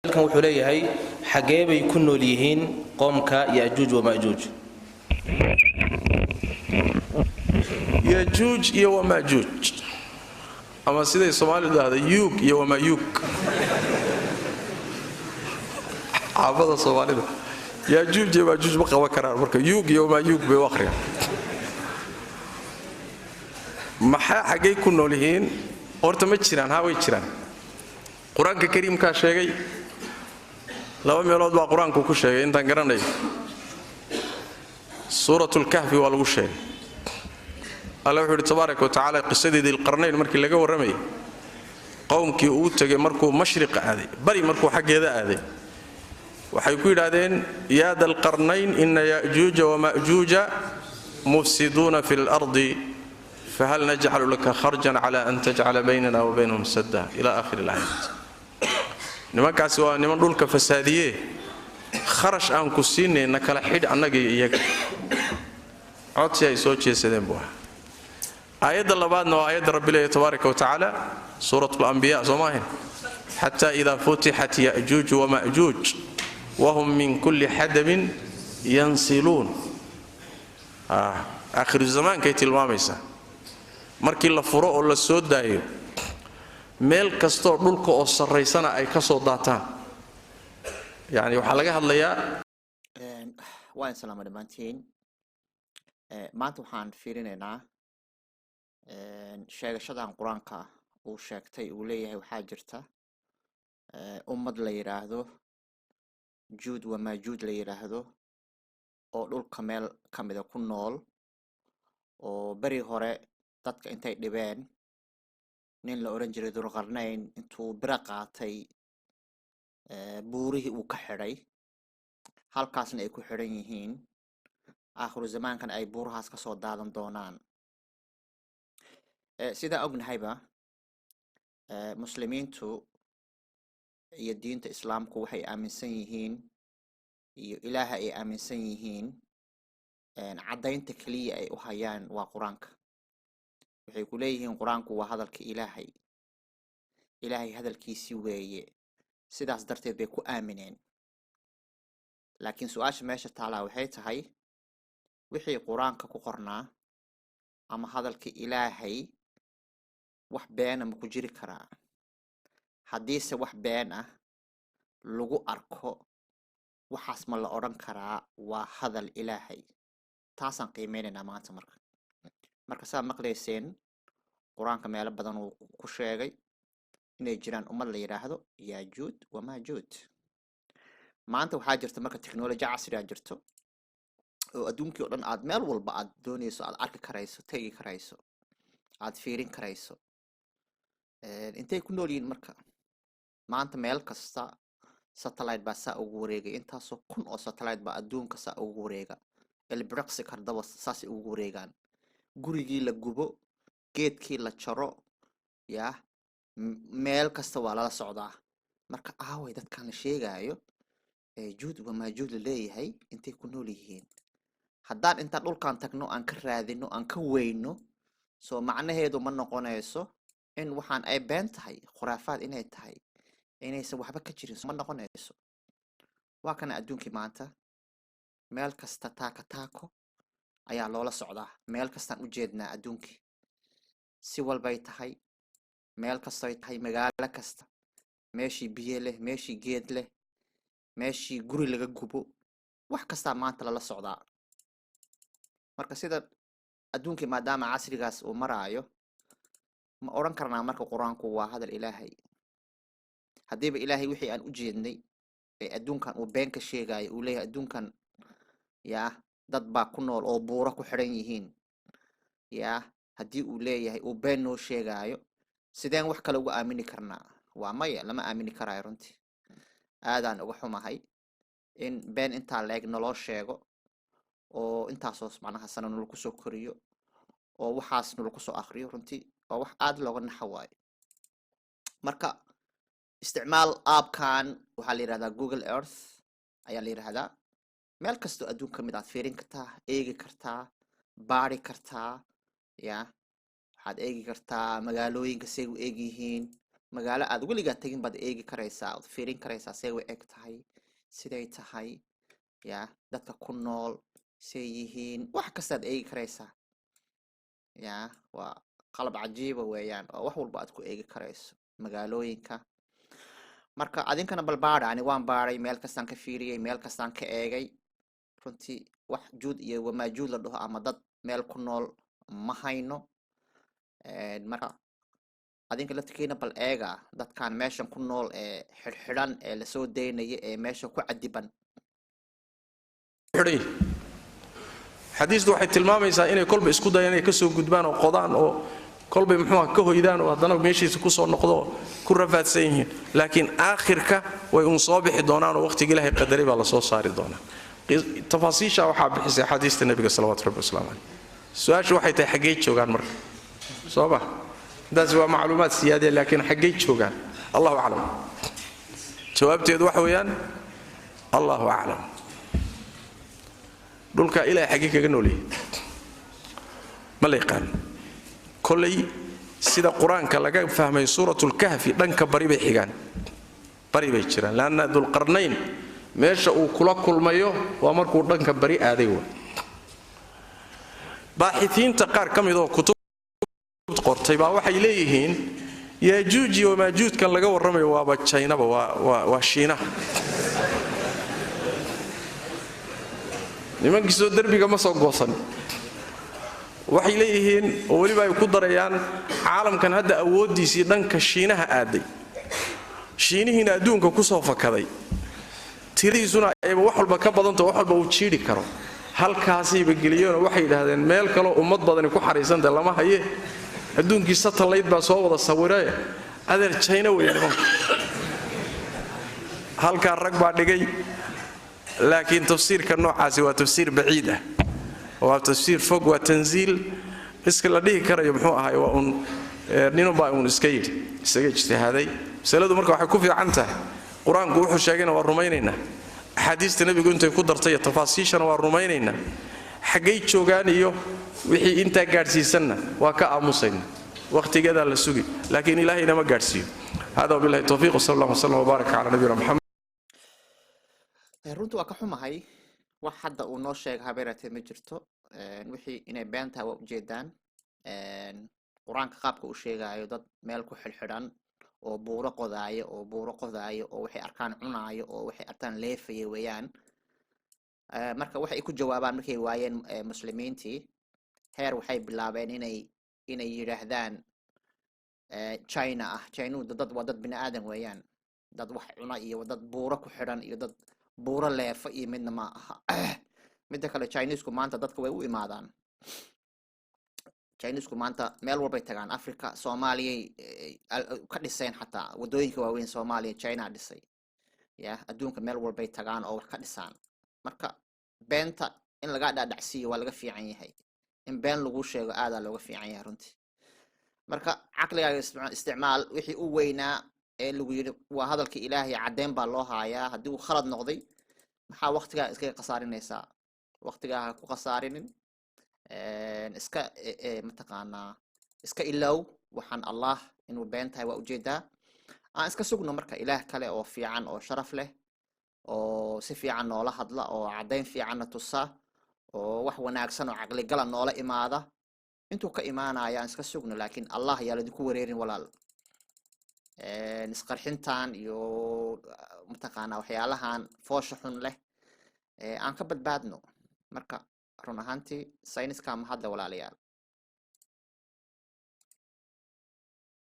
Halkan wuxuu leeyahay, xagee bay ku nool yihiin qoomka Yajuuj Wamajuuj? Yajuuj iyo Wamaajuuj, ama siday Soomaalidu dhahda, yuug iyo wamayuug, caabada Soomaalida Yaajuuj iyo Maajuuj ma qaban karaan. Marka yuug iyo wamayuug bay u akhriyaan. Maxaa xaggay ku nool yihiin? Horta ma jiraan? Haa, way jiraan. Qur-aanka kariimkaa sheegay. Laba meelood baa qur-aanku ku sheegay intaan garanayo. Suuratulkahfi waa lagu sheegay. Alla wuxuu yidhi tabaaraka wa tacaala, qisadii Dilqarnayn markii laga warramayay, qowmkii uu tegay markuu mashriqa aaday, bari markuu xaggeeda aaday, waxay ku yidhaahdeen: "Yaa dalqarnayn, ina ya'juuja wama'juuja mufsiduuna fi اlardi, fahal najcalu laka kharjan cala an tajcala baynana wa baynahum sadda?" Ila aakhir ilaayat. Nimankaasi waa niman dhulka fasaadiyee, kharash aan ku siinayna kala xidh annaga iyo iyaga. Codsi ay soo jeesadeen buu ahaa. Aayadda labaadna waa aayadda Rabbi leeya tabaaraka wa tacaala, suurat lambiya, soo maahayn? "Xata ida futixat ya'juuj wama'juuj wahum min kulli xadabin yansiluun." Aakhiru zamaankay tilmaamaysaa, markii la furo oo la soo daayo, meel kastoo dhulka oo sarraysana ay ka soo daataan. Yacni waxaa laga hadlayaa. Waa in salaama dhammaantiin. Maanta waxaan fiirinaynaa sheegashadan Qur-aanka uu sheegtay, uu leeyahay waxaa jirta ummad la yidhaahdo Juud Wamaajuud la yidhaahdo oo dhulka meel ka mida ku nool, oo beri hore dadka intay dhibeen, nin la odhan jiray Dulqarnayn intuu biro qaatay buurihii uu ka xidhay, halkaasna ay ku xidhan yihiin, aakhiru zamaankan ay buurahaas kasoo daadan doonaan. Sidaan ognahayba, Muslimiintu iyo diinta Islaamku waxay aaminsan yihiin iyo Ilaaha ay aaminsan yihiin, caddaynta keliya ay u hayaan waa Qur-aanka. Waxay ku leeyihiin Qur-aanku waa hadalka Ilaahay, Ilaahay hadalkiisii weeye. Sidaas darteed bay ku aamineen. Laakiin su-aasha meesha taalaa waxay tahay, wixii Qur-aanka ku qornaa ama hadalka Ilaahay wax beena ma ku jiri karaa? Haddiise wax been ah lagu arko, waxaas ma la odhan karaa waa hadal Ilaahay? Taasaan qiimeynaynaa maanta. Marka saa maqlayseen, Qur-aanka meelo badan uu ku sheegay inay jiraan ummad la yidhaahdo Yaajuud Wamaajuud. Maanta waxaa jirta marka technology casrigaa jirto oo adduunkii o dhan aad meel walba aad doonayso aad arki karayso, tegi karayso, aad fiirin karayso. Intay ku nool yihiin marka? Maanta meel kasta satellite baa saa ugu wareegay. Intaasoo kun oo satellite baa adduunka saa ugu wareega. Elbriqsi kardaba saasay ugu wareegaan. Gurigii la gubo, geedkii la jaro, yah, meel kasta waa lala socdaa. Marka aaway dadkan la sheegaayo ee Juud Wamaajuud la leeyahay? Intay ku nool yihiin? Haddaan intaan dhulkan tagno aan ka raadino, aan ka weyno, soo macnaheedu ma noqonayso in waxaan ay been tahay, khuraafaad inay tahay, inaysan waxba ka jirin? Ma noqonayso? Waa kana adduunkii maanta, meel kasta taako taako ayaa loola socdaa. Meel kastaan u jeednaa adduunkii, si walbay tahay, meel kastoy tahay, magaalo kasta, meeshii biyo leh, meeshii geed leh, meeshii guri laga gubo, wax kastaa maanta lala socdaa. Marka sida adduunkii maadaama casrigaas uu maraayo, ma odhan karnaa marka Qur-aanku waa hadal Ilaahay? Haddiiba Ilaahay wixii aan u jeednay ee adduunkan uu been ka sheegayo, uu leeyahay adduunkan yaa dad baa ku nool oo buuro ku xidhan yihiin, yaa haddii uu leeyahay uu been noo sheegaayo, sideen wax kale uga aamini karnaa? Waa maya, lama aamini karaayo. Runtii aadaan uga xumahay in been intaa la-eg naloo sheego oo intaasoo macnaha sano nala kusoo koriyo oo waxaas nala kusoo akriyo. Runtii waa wax aada looga naxa waayo. Marka isticmaal appkan, waxaa la yihahdaa Google Earth ayaa la yidhahdaa. Meel kastoo adduun ka mid aad fiirin kartaa, eegi kartaa, baari kartaa. Ya, waxaad eegi kartaa magaalooyinka say u eeg yihiin. Magaalo aad weligaa tegin baad eegi karaysaa, ood fiirin karaysaa see u eg tahay, siday tahay, ya dadka ku nool say yihiin, wax kastaad eegi karaysaa. Ya waa qalab cajiiba weeyaan oo wax walba aad ku eegi karayso magaalooyinka. Marka adinkana bal baadha. Ani waan baadhay, meel kastaan ka fiiriyey, meel kastaan ka eegay. Runtii wax Juud iyo Wamaajuud la dhaho ama dad meel ku nool ma hayno. Marka adinka laftikiina bal eega dadkan meeshan ku nool ee xidhxidhan ee lasoo daynaya ee meesha ku cadiban. Xidhan yihiin. Xadiistu waxay tilmaamaysaa inay kolba isku dayaan inay ka soo gudbaan oo qodaan oo kolbay muxuuha ka hoydaan oo haddana meeshiisa kusoo noqdo oo ku rafaadsan yihiin, laakiin aakhirka way uun soo bixi doonaan oo waqhtiga Ilaahay qadaray baa la soo saari doonaa. Tafaasiisha waxaa bixisay axaadiista Nebiga salawatu rabbi wasalaamu caleyh. Su-aashu waxay tahay, xaggey joogaan marka? Soo ma intaasi waa macluumaad siyaadiya, laakiin xaggey joogaan? Allahu aclam. Jawaabteedu waxa weeyaan allahu aclam. Dhulka Ilahay xaggee kaga noolyahay ma la yaqaan. Kollay sida Qur-aanka laga fahmay Suuratulkahfi, dhanka bari bay xigaan, bari bay jiraan, leanna Dulqarnayn meesha uu kula kulmayo waa markuu dhanka bari aaday. Wa baaxitiinta qaar ka mid oo kutub qortay baa waxay leeyihiin Yaajuuj iyo Wamaajuudkan laga warramayo waaba Jaynaba, waa Shiinaha. Nimankiisoo derbiga ma soo goosan, waxay leeyihiin, oo weliba ay ku darayaan caalamkan hadda awooddiisii dhanka Shiinaha aaday, Shiinihiina adduunka ku soo fakaday, tiradiisuna ayba wax walba ka badantao wax walba uu jiidhi karo. Halkaasayba geliyeenoo waxay yidhaahdeen meel kaloo ummad badani ku xariisanta lama haye, adduunkii satellite baa soo wada sawirae, adeer Jayna wey nimanku. Halkaa rag baa dhigay, laakiin tafsiirka noocaasi waa tafsiir baciid ah, waa tafsiir fog, waa tansiil iska la dhihi karayo muxuu ahay, waa uun ninunbaa uun iska yidhi, isaga ijtihaaday. Masaladu marka waxay ku fiican tahay, Qur-aanku wuxuu sheegayna waa rumaynaynaa, axaadiista Nebigu intay ku dartay iyo tafaasiishana waa rumaynaynaa, xaggay joogaan iyo wixii intaa gaadhsiisanna waa ka aamusayna, wakhtigeedaa la sugi, laakiin Ilaahay inama gaadhsiiyo. Hada wabillahi tawfiiq, wsala allah wslam wbaarak cala nabiyina Maxamed. Runtii waa ka xumahay, wax hadda uu noo sheega habeeratee ma jirto. Wixii inay been tahay waa ujeedaan. Qur-aanka qaabka uu sheegaayo dad meel ku xidhxidhan oo buuro qodaayo oo buuro qodaayo oo waxay arkaan cunaayo oo waxay arkaan leefaya weeyaan. Marka waxay ku jawaabaan markay waayeen muslimiintii, heer waxay bilaabeen inay yidhaahdaan China ah. Chinuhu dad waa dad bini aadan weeyaan, dad wax cuna iyo dad buuro ku xidhan iyo dad buuro leefa iyo midna ma aha. Midda kale, Chinesku maanta dadka way u imaadaan. Chinesku maanta meel walbay tagaan, Africa, Soomaaliyay ka dhiseen, xataa waddooyinka waaweyn Soomaaliya China dhisay. Ya adduunka meel walbay tagaan oo wax ka dhisaan. Marka beenta in laga dhaadhacsiiyo waa laga fiican yahay, in been lagu sheego aadaa looga fiican yahay runtii. Marka caqligaaga isticmaal. Wixii u weynaa ee lagu yidhi waa hadalka Ilaahay, caddeyn baa loo haayaa. Haddii uu khalad noqday, maxaa waqtigaa iskaga khasaarinaysaa? Waqtigaa ha ku khasaarinin. Iska mataqaanaa, iska ilow waxaan. Allah inuu been tahay waa ujeedaa. Aan iska sugno marka Ilaah kale oo fiican oo sharaf leh oo si fiican noola hadla oo caddayn fiicanna tusa oo wax wanaagsan oo caqligala noola imaada intuu ka imaanaya aan iska sugno. Laakiin Allah yaa ladinku wareerin, walaal. Isqarxintan iyo mataqaanaa waxyaalahan foosha xun leh aan ka badbaadno. Marka run ahaantii sayniska ma hadle, walaalayaal.